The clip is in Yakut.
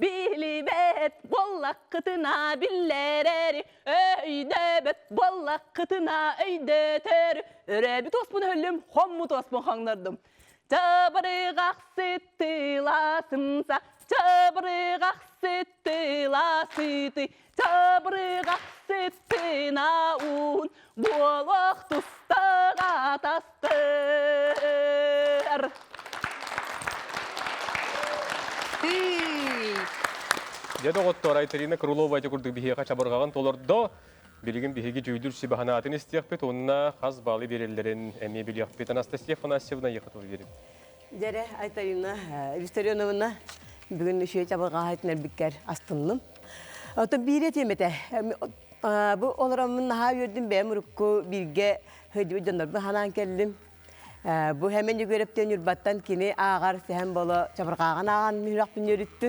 Билибэт буоллаххытына биллэрэри, өйдөбөт буоллаххытына өйдөтөр. Өрөөбүт уоспун өһүллүм, хоммут уоспун хоҥнордум. Чабырыгах сыттыла сымса, чабырыгах сыттыла сыты, чабырыгах сыттына уун, буолуох тустаҕа тастыр. Дьэ доҕоттоор, Айталина Крылова ити курдук биһиэхэ чабырҕаҕын толордо. Билигин биһиги дьүүллүүр сүбэ санаатын истиэхпит уонна хас баалы биэрэллэрин эмиэ билиэхпит. Анастасия Афанасьевна Ехотова биэрин. Дьэрэ, Айталина Виссарионовна, бүгүн үчүгэй чабырҕаһайтын эрбиккэр астынным. Оттон биир этиэм этэ. Бу олороммун наһаа үөрдүм, бэйэм урукку бииргэ сылдьыбыт дьоннорбун санаан кэллим. Бу Хэмэн Егоровтыын Ньурбаттан кини ааҕар сэһэн боло чабырҕааҕын ааҕан үрэхпин үөрүттүн.